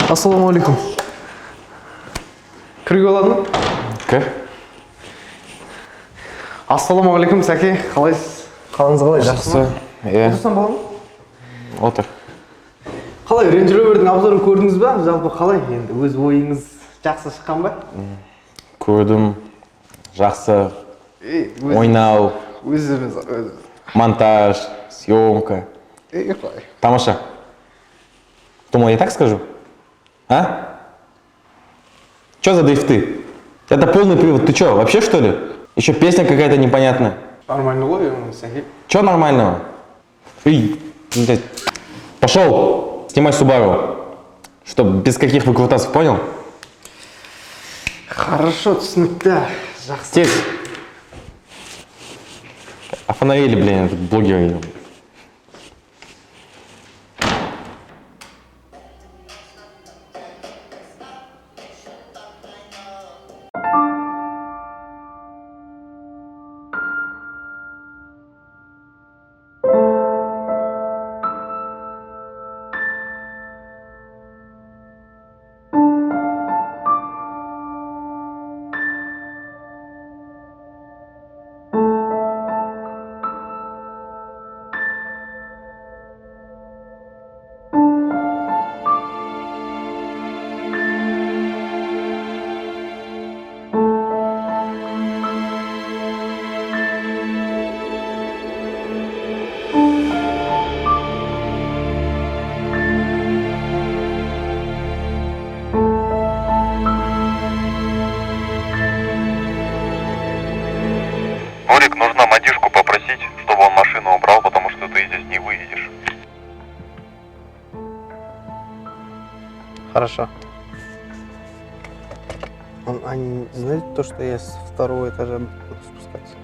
Ассалаумағалейкум. Кіруге болады ма? Кір. Ассалаумағалейкум, Сәке, қалайсыз? Қалыңыз қалай, жақсы ма? Иә. Отырсам болады ма? Отыр. Қалай, Range Rover'дің обзорын көрдіңіз ба? Жалпы қалай енді, өз ойыңыз, жақсы шыққан ба? Көрдім. Жақсы. Ей, Ойнау, өзіміз өзіміз. Монтаж, съемка. Ей, қалай? Тамаша. Думал, я так скажу? А? Че за дрифты? Это полный привод. Ты че, вообще, что ли? Еще песня какая-то непонятная. Нормально ғой, Сәке. Че нормального? Эй, блядь. Пошел, снимай Субару. Чтоб без каких выкрутасов, понял? Хорошо, түсінікті. Жақсы. Тез. Офонарели, блин, этот блогер. Борик, нужно Мадишку попросить, чтобы он машину убрал, потому что ты здесь не выедешь. Хорошо. Они знают то, что я с второго этажа буду спускаться?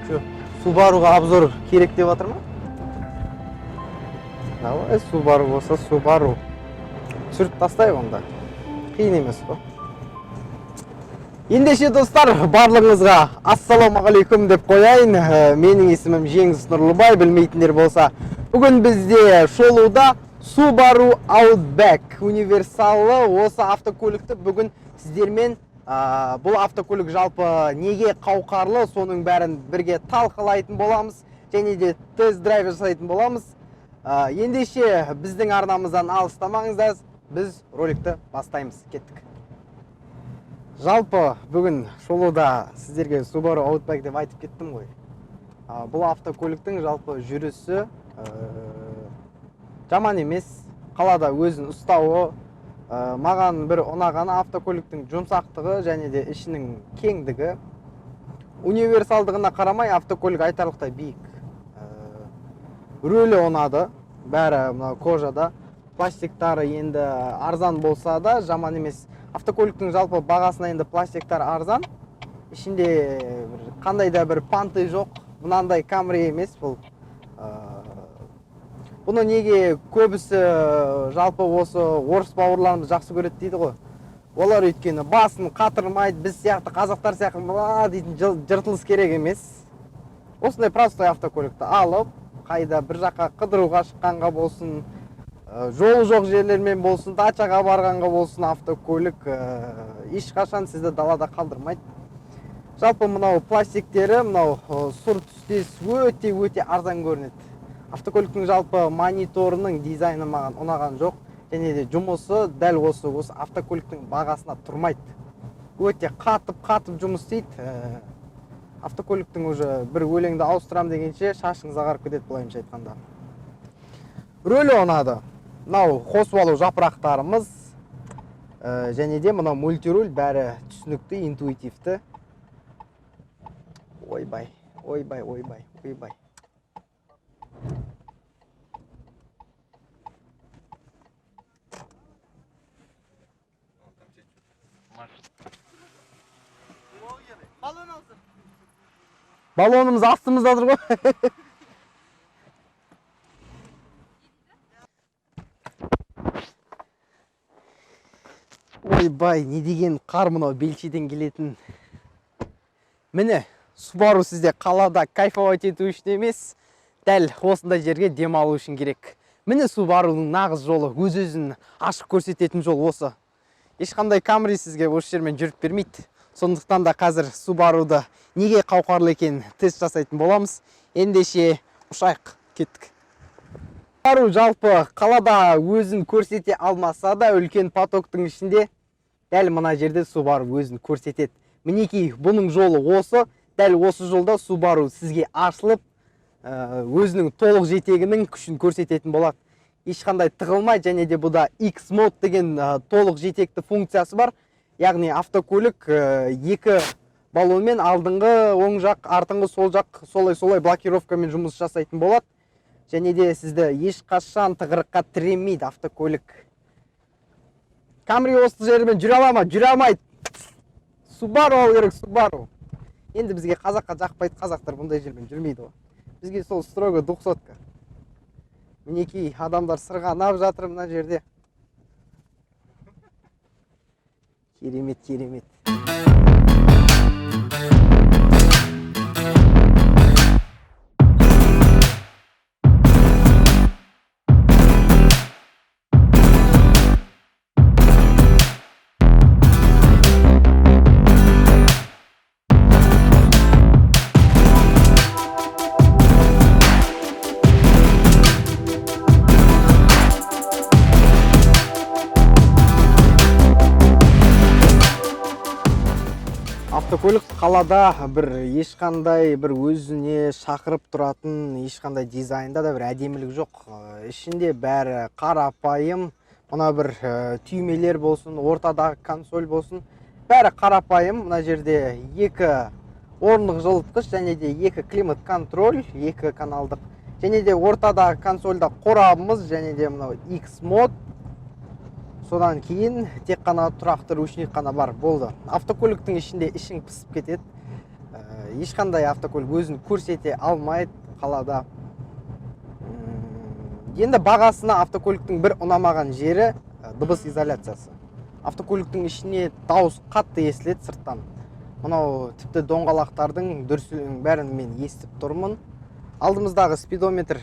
Че, Субаруға обзор керек деп жатыр ма? Давай, Субару болса, Субару. Түсіріп тастайық онда. Қиын емес қой. Ендеше, достар, барлығыңызға ассалаумағалейкум деп қояйын. Менің есімім Жеңіс Нұрлыбай, білмейтіндер болса. Бүгін бізде шолуда Subaru Outback универсалы. Осы автокөлікті бүгін сіздермен бұл автокөлік жалпы неге қауқарлы, соның бәрін бірге талқылайтын боламыз және де тест-драйв жасайтын боламыз. Ендеше біздің арнамыздан алыстамаңыздар, біз роликті бастаймыз. Кеттік. Жалпы бүгін шолуда сіздерге Subaru Outback деп айтып кеттім ғой. Бұл автокөліктің жалпы жүрісі жаман емес. Қалада өзін ұстауы, маған бір ұнағаны автокөліктің жұмсақтығы және де ішінің кеңдігі. Универсалдығына қарамай автокөлік айтарлықтай биік. Рөлі ұнады. Бәрі мынау кожада. Пластиктары енді арзан болса да жаман емес. Автокөліктің жалпы бағасына енді пластиктар арзан. Ішінде бір қандай да бір панты жоқ. Мынандай Camry емес бұл. Бұны неге көбісі жалпы осы орыс бауырларымыз жақсы көреді дейді ғой. Олар өйткені басын қатырмайды, біз сияқты қазақтар сияқты мына дейтін жыртылыс керек емес. Осындай простой автокөлікті алып, қайда бір жаққа қыдыруға шыққанға болсын, жолы жоқ жерлермен болсын, дачаға барғанға болсын, автокөлік ешқашан сізді далада қалдырмайды. Жалпы мынау пластиктері, мынау сұр түстес өте өте арзан көрінеді. Автокөліктің жалпы мониторының дизайны маған ұнаған жоқ. Және де жұмысы дәл осы автокөліктің бағасына тұрмайды. Өте қатып-қатып жұмыс істейді. Автокөліктің уже бір өлеңді ауыстырам дегенше шашыңыз ағарып кетеді, былайынша айтқанда. Рөлі ұнады. Мынау қосып алу жапырақтарымыз, және де мынау мультируль, бәрі түсінікті, интуитивті. Ойбай, ойбай, ойбай, ойбай. Баллонымыз астымызда тұр ғой. Ойбай, не деген қар мынау, белшеден келетін. Міне, Subaru сізде қалада кайфовать ету үшін емес, дәл осындай жерге демалу үшін керек. Міне, Субарудың нағыз жолы, өз өзін ашық көрсететін жол осы. Ешқандай Камри сізге осы жермен жүріп бермейді. Сондықтан да қазір Субаруды неге қауқарлы екенін тест жасайтын боламыз. Ендеше, ұшайық, кеттік. Субару жалпы қалада өзін көрсете алмаса да, үлкен потоктың ішінде дәл мына жерде Субару өзін көрсетеді. Мінекей, бұның жолы осы. Дәл осы жолда Субару сізге ашылып, өзінің толық жетегінің күшін көрсететін болады, ешқандай тығылмай. Және де бұда X мод деген толық жетекті функциясы бар, яғни автокөлік екі баллонмен, алдыңғы оң жақ, артыңғы сол жақ, солай солай блокировкамен жұмыс жасайтын болады. Және де сізді ешқашан тығырыққа тіремейді автокөлік. Камри осы жермен жүре ала ма? Жүре алмайды. Субару алу керек, Субару. Енді бізге, қазаққа, жақпайды, қазақтар бұндай жермен жүрмейді ғой. Бізге сол строго двухсотка. Мінекей, адамдар сырғанап жатыр мына жерде. Керемет, керемет. Автокөлік қалада бір ешқандай бір өзіне шақырып тұратын ешқандай дизайнда да бір әдемілік жоқ. Ішінде бәрі қарапайым. Мына бір түймелер болсын, ортадағы консоль болсын, бәрі қарапайым. Мына жерде екі орындық жылытқыш және де екі климат контроль, екі каналдық, және де ортадағы консольда қорабымыз, және де мынау X мод. Содан кейін тек қана тұрақты ручник қана бар, болды. Автокөліктің ішінде ішің пысып кетеді. Ешқандай автокөлік өзін көрсете алмайды қалада. Енді бағасына автокөліктің бір ұнамаған жері дыбыс изоляциясы. Автокөліктің ішіне дауыс қатты естіледі сырттан. Мынау тіпті доңғалақтардың дүрсілінің бәрін мен естіп тұрмын. Алдымыздағы спидометр,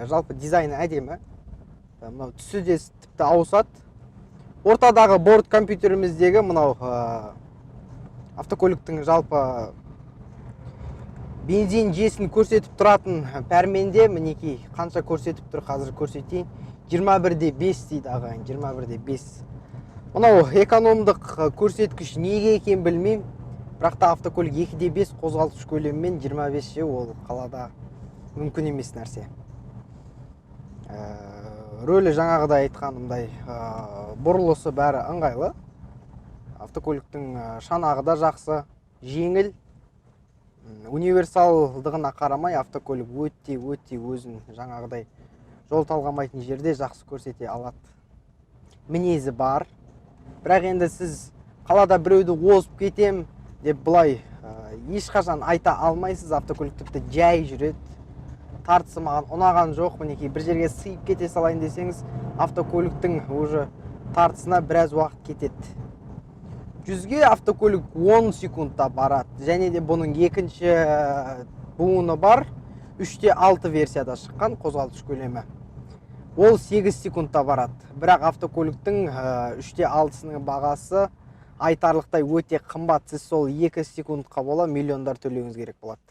жалпы дизайны әдемі. Мынау түсі де тіпті ауысады. Ортадағы борт компьютеріміздегі мынау автокөліктің жалпы бензин жүйесін көрсетіп тұратын пәрменде, мінекей, қанша көрсетіп тұр, қазір көрсетейін. 21-де 5 дейді, ағайын, 21-де 5. Мынау экономдық көрсеткіш неге екенін білмеймін, бірақ та автокөлік 2-де 5 қозғалтқыш көлемімен 25 же, ол қалада мүмкін емес нәрсе. Рөлі жаңағыдай айтқанымдай, бұрылысы бәрі ыңғайлы. Автокөліктің шанағы да жақсы, жеңіл. Универсалдығына қарамай, автокөлік өте өте өзін жаңағыдай жол талғамайтын жерде жақсы көрсете алады, мінезі бар. Бірақ енді сіз қалада біреуді озып кетем деп былай ешқашан айта алмайсыз. Автокөлік тіпті жай жүреді, тартысы маған ұнаған жоқ. Мінекей, бір жерге сыйып кете салайын десеңіз, автокөліктің уже тартысына біраз уақыт кетеді. 100-ге автокөлік 10 секундта барады. Және де бұның екінші буыны бар, 3-те 6 версияда шыққан қозғалтқыш көлемі, ол 8 секундта барады. Бірақ автокөліктің 3-те 6-сының бағасы айтарлықтай өте қымбат. Сіз сол 2 секундқа бола миллиондар төлеуіңіз керек болады.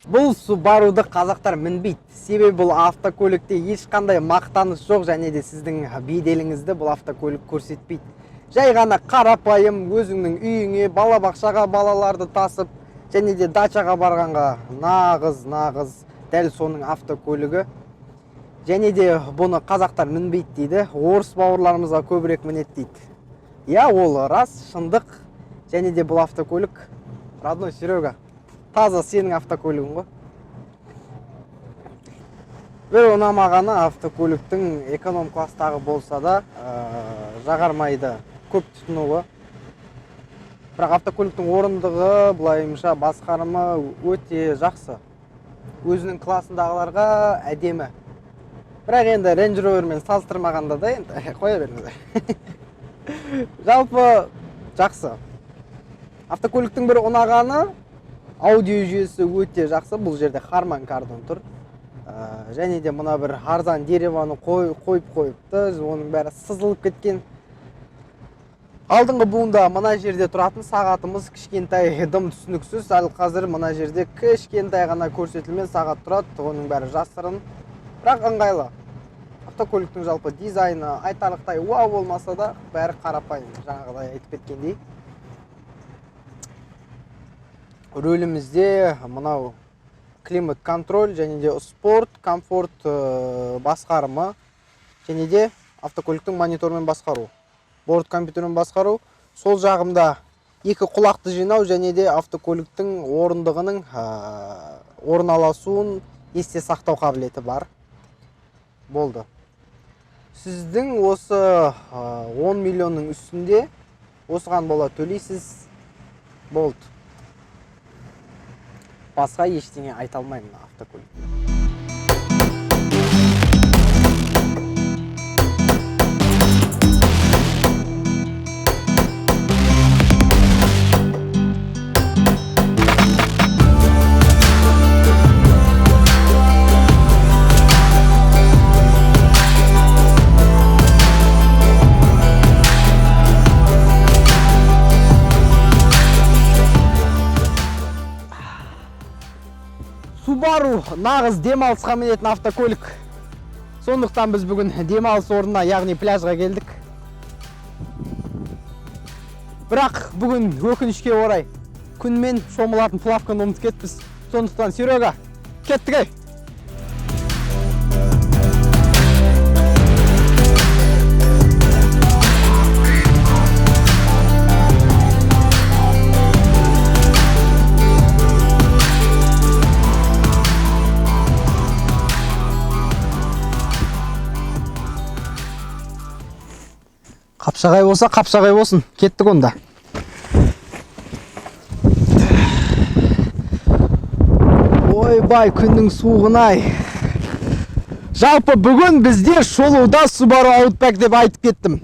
Бұл Субаруды қазақтар мінбейді, себебі бұл автокөлікте ешқандай мақтаныш жоқ және де сіздің беделіңізді бұл автокөлік көрсетпейді. Жай ғана қарапайым өзіңнің үйіңе, балабақшаға балаларды тасып және де дачаға барғанға нағыз нағыз дәл соның автокөлігі. Және де бұны қазақтар мінбейді дейді, орыс бауырларымызға көбірек мінеді дейді. Иә, ол рас, шындық. Және де бұл автокөлік, родной Серега, таза сенің автокөлігің ғой. Бір ұнамағаны, автокөліктің эконом класстағы болса да, жағармайды көп тұтынуы. Бірақ автокөліктің орындығы, былайымша, басқарымы өте жақсы, өзінің классындағыларға әдемі. Бірақ енді Range Roverмен салыстырмағанда да, енді қоя беріңіздер, жалпы жақсы. Автокөліктің бір ұнағаны, аудио жүйесі өте жақсы. Бұл жерде Harman Kardon тұр. Және де мына бір арзан деревоны қойып қойыпты, оның бәрі сызылып кеткен. Алдыңғы буында мына жерде тұратын сағатымыз кішкентай, дым түсініксіз. Ал қазір мына жерде кішкентай ғана көрсетілмен сағат тұрады, оның бәрі жасырын, бірақ ыңғайлы. Автокөліктің жалпы дизайны айтарлықтай вау болмаса да, бәрі қарапайым, жаңағыдай айтып кеткендей. Рөлімізде мынау климат контроль және де спорт, комфорт басқарымы және де автокөліктің монитормен басқару, борт компьютермен басқару. Сол жағымда екі құлақты жинау және де автокөліктің орындығының орналасуын есте сақтау қабілеті бар. Болды. Сіздің осы 10 миллионның үстінде осыған бола төлейсіз. Болды. Басқа ештеңе айта алмаймын мына автокөлік. Subaru нағыз демалысқа мінетін автокөлік. Сондықтан біз бүгін демалыс орнына, яғни пляжға келдік. Бірақ бүгін өкінішке орай күнмен шомылатын плавканы ұмытып кетіппіз. Сондықтан, Серега, кеттік ей. Қапшағай болса, қапшағай болсын. Кеттік онда. Ойбай, күннің суығын-ай. Жалпы бүгін бізде шолуда Subaru Outback деп айтып кеттім.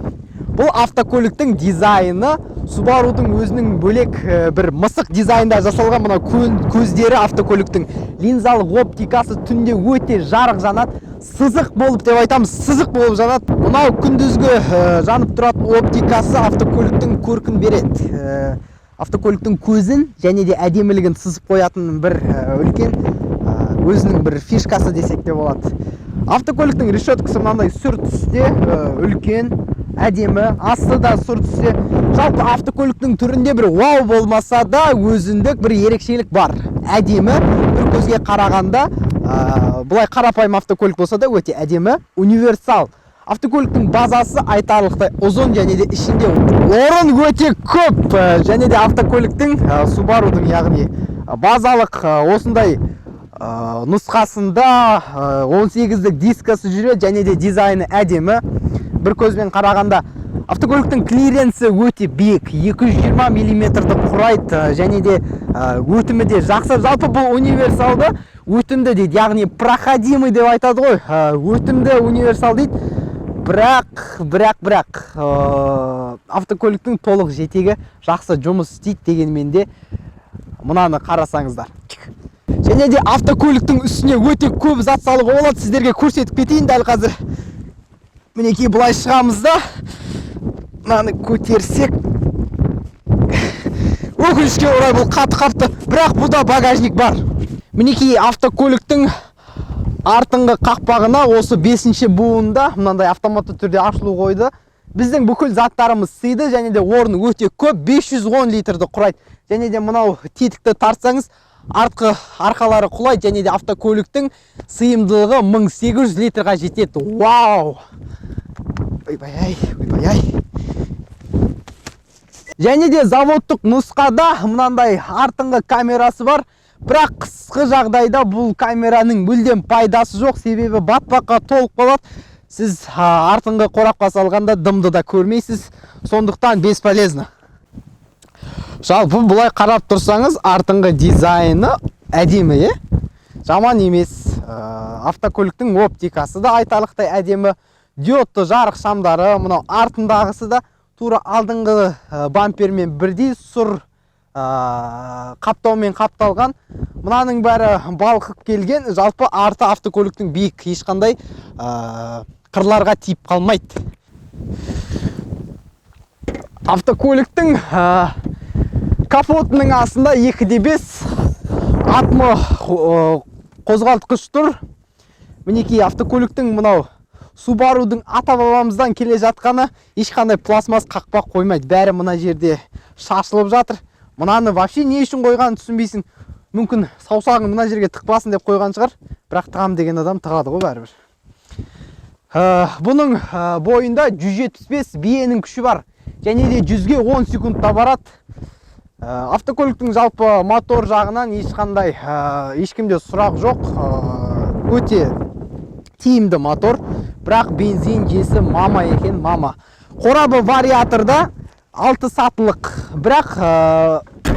Бұл автокөліктің дизайны Subaru'дың өзінің бөлек бір мысық дизайнда жасалған мына көздері, автокөліктің линзалық оптикасы түнде өте жарық жанады. Сызық болып деп айтамыз, сызық болып жанады. Мынау күндізгі жанып тұратын оптикасы автокөліктің көркін береді. Автокөліктің көзін және де әдемілігін сызып қоятын бір үлкен өзінің бір фишкасы десек те болады. Автокөліктің решеткасы мынандай сұр түсте, үлкен, әдемі, асты да сұр түсте. Жалпы автокөліктің түрінде бір вау болмаса да өзіндік бір ерекшелік бар. Әдемі, бір көзге қарағанда, былай қарапайым автокөлік болса да өте әдемі, универсал. Автокөліктің базасы айтарлықтай ұзын және де ішінде орын өте көп. Және де автокөліктің, Subaru'дың, яғни базалық, осындай нұсқасында, 18-дік дискасы жүреді және де дизайны әдемі. Бір көзбен қарағанда автокөліктің клиренсі өте биік, 220 миллиметрді құрайды, және де өтімі де жақсы. Жалпы бұл универсалды өтімді дейді, яғни проходимый деп айтады ғой, өтімді универсал дейді. Бірақ автокөліктің толық жетегі жақсы жұмыс істейді дегенмен де мынаны қарасаңыздар. Және де автокөліктің үстіне өте көп зат салуға болады. Сіздерге көрсетіп кетейін дәл қазір. Мінекей былай шығамыз да, мынаны көтерсек. Өкінішке орай бұл қатты қапты, бірақ бұда багажник бар. Мінекей автокөліктің артыңғы қақпағына осы 5-ші буында мынандай автоматты түрде ашылу қойды. Біздің бүкіл заттарымыз сыйды және де орын өте көп, 510 литрді құрайды. Және де мынау тетікті тартсаңыз, артқы арқалары құлайды және де автокөліктің сыйымдылығы 1800 литрға жетеді. Вау! Ойбай-ай, ойбай-ай. Және де заводтық нұсқада мынандай артыңғы камерасы бар. Бірақ қысқы жағдайда бұл камераның мүлдем пайдасы жоқ, себебі батпаққа толып қалады. Сіз артыңғы қорапқа салғанда дымды да көрмейсіз, сондықтан бесполезно. Жалпы былай қарап тұрсаңыз, артыңғы дизайны әдемі, е? Жаман емес. Автокөліктің оптикасы да айтарлықтай әдемі. Диодты жарық шамдары, мынау артындағысы да тура алдыңғы бампермен бірдей сұр, қаптаумен қапталған. Мынаның бәрі балқып келген. Жалпы арты автокөліктің биік, ешқандай қырларға тиіп қалмайды. Автокөліктің капотының астында 2,5 атмо қозғалтқыш тұр. Мінекей, автокөліктің мынау Субарудың ата бабамыздан келе жатқаны, ешқандай пластмасс қақпақ қоймайды, бәрі мына жерде шашылып жатыр. Мынаны вообще не үшін қойғанын түсінбейсің. Мүмкін, саусағын мына жерге тықпасын деп қойған шығар, бірақ тығам деген адам тығады ғой бәрібір. Бұның бойында 175 биенің күші бар және де 100-ге 10 секундта барады. Автокөліктің жалпы мотор жағынан ешқандай ешкімде сұрақ жоқ. Өте тиімді мотор, бірақ бензин жесі мама екен, мама. Қорабы вариаторда, 6 сатылық, бірақ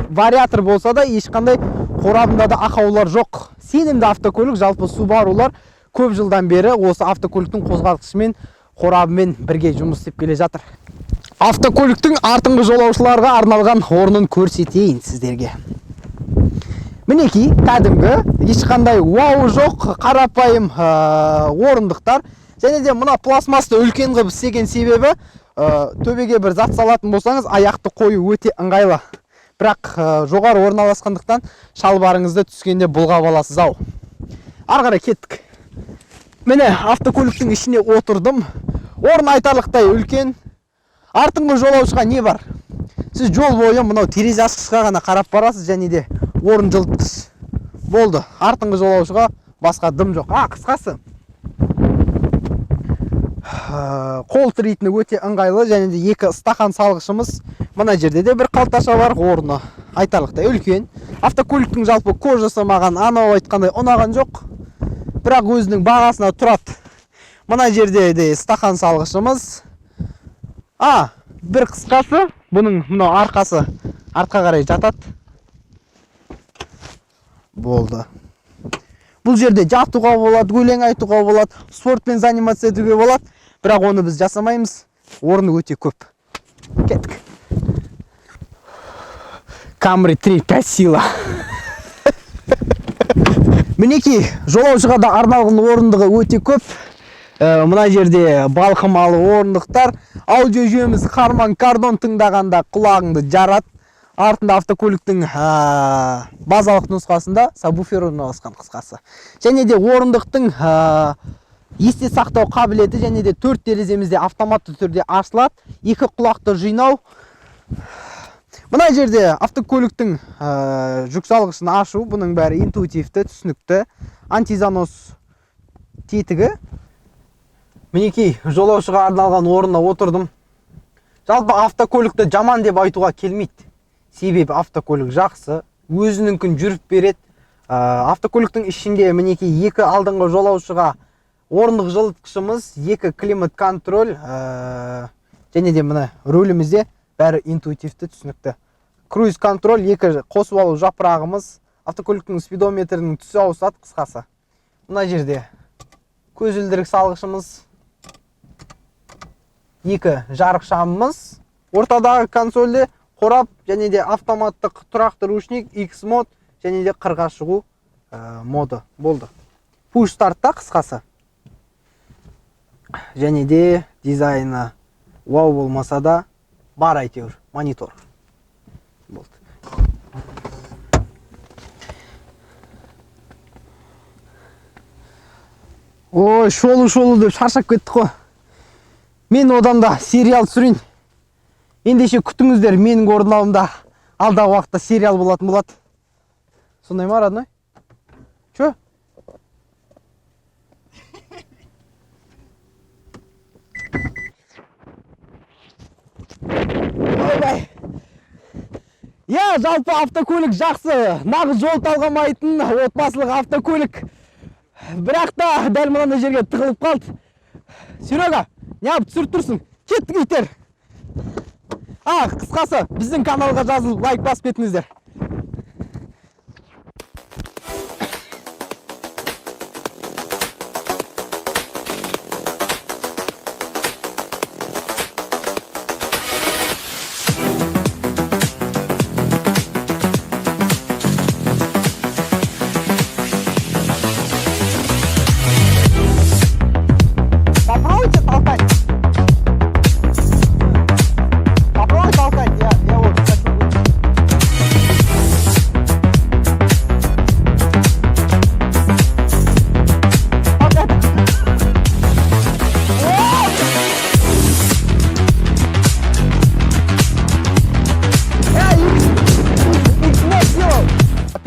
вариатор болса да, ешқандай қорабында да ақаулар жоқ. Сенімді автокөлік. Жалпы Субарулар көп жылдан бері осы автокөліктің қозғалтқышымен, қорабымен бірге жұмыс істеп келе жатыр. Автокөліктің артыңғы жолаушыларға арналған орнын көрсетейін сіздерге. Мінекей, кәдімгі, ешқандай вау жоқ, қарапайым орындықтар. Және де мына пластмассты үлкен қылып істеген себебі, төбеге бір зат салатын болсаңыз, аяқты қою өте ыңғайлы. Бірақ жоғары орналасқандықтан, шалбарыңызды түскенде бұлғап аласыз ау. Ары қарай кеттік. Міне, автокөліктің ішіне отырдым. Орын айтарлықтай үлкен. Артыңғы жолаушыға не бар? Сіз жол бойы мынау терезе ашқышқа ғана қарап барасыз және де орын жылытқыш, болды. Артыңғы жолаушыға басқа дым жоқ. Қысқасы, қол тірейтіні өте ыңғайлы және де екі стақан салғышымыз, мына жерде де бір қалташа бар. Орны айтарлықтай үлкен. Автокөліктің жалпы кожасы маған анау айтқандай ұнаған жоқ, бірақ өзінің бағасына тұрады. Мына жерде де стақан салғышымыз. Бір қысқасы, бұның мынау арқасы артқа қарай жатады, болды. Бұл жерде жатуға болады, өлең айтуға болады, спортпен заниматься етуге болады, бірақ оны біз жасамаймыз, орны өте көп. Кеттік. Камри 3 5 сила. Мінекей, жолаушыға да арналған орындығы өте көп. Мына жерде балқымалы орындықтар, аудио жүйеміз Харман Кардон, тыңдағанда құлағыңды жарады. Артында автокөліктің базалық нұсқасында сабвуфер орналасқан. Қысқасы, және де орындықтың есте сақтау қабілеті және де төрт тереземізде автоматты түрде ашылады, екі құлақты жинау. Мына жерде автокөліктің жүк салғышын ашу, бұның бәрі интуитивті, түсінікті. Антизанос тетігі. Мінекей, жолаушыға арналған орнына отырдым. Жалпы автокөлікті жаман деп айтуға келмейді, себебі автокөлік жақсы, өзінікін жүріп береді. Автокөліктің ішінде, мінекей, екі алдыңғы жолаушыға орындық жылытқышымыз, екі климат контроль, және де мына рулімізде бәрі интуитивті, түсінікті. Круиз контроль, екі қосып алу жапырағымыз, автокөліктің спидометрінің түсі ауысады. Қысқасы, мына жерде көзілдірік салғышымыз, екі жарық шамымыз, ортадағы консольде қорап және де автоматтық тұрақты ручник, X мод және де қырға шығу моды, болды. Пуш стартта. Қысқасы, және де дизайны вау болмаса да, бар әйтеуір монитор, болды. Ой, шолу шолу деп шаршап кеттік қой. Мен одан да сериал түсірейін. Ендеше, күтіңіздер, менің орындауымда алдағы уақытта сериал болатын болады. Сондай ма, родной? Че? Ойбай! Иә, жалпы автокөлік жақсы, нағыз жол талғамайтын отбасылық автокөлік, бірақ та дәл мынандай жерге тығылып қалды. Серега, неғып түсіріп тұрсың? Кеттік, иттер. Қысқасы, біздің каналға жазылып, лайк басып кетіңіздер.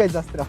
Опять застрял.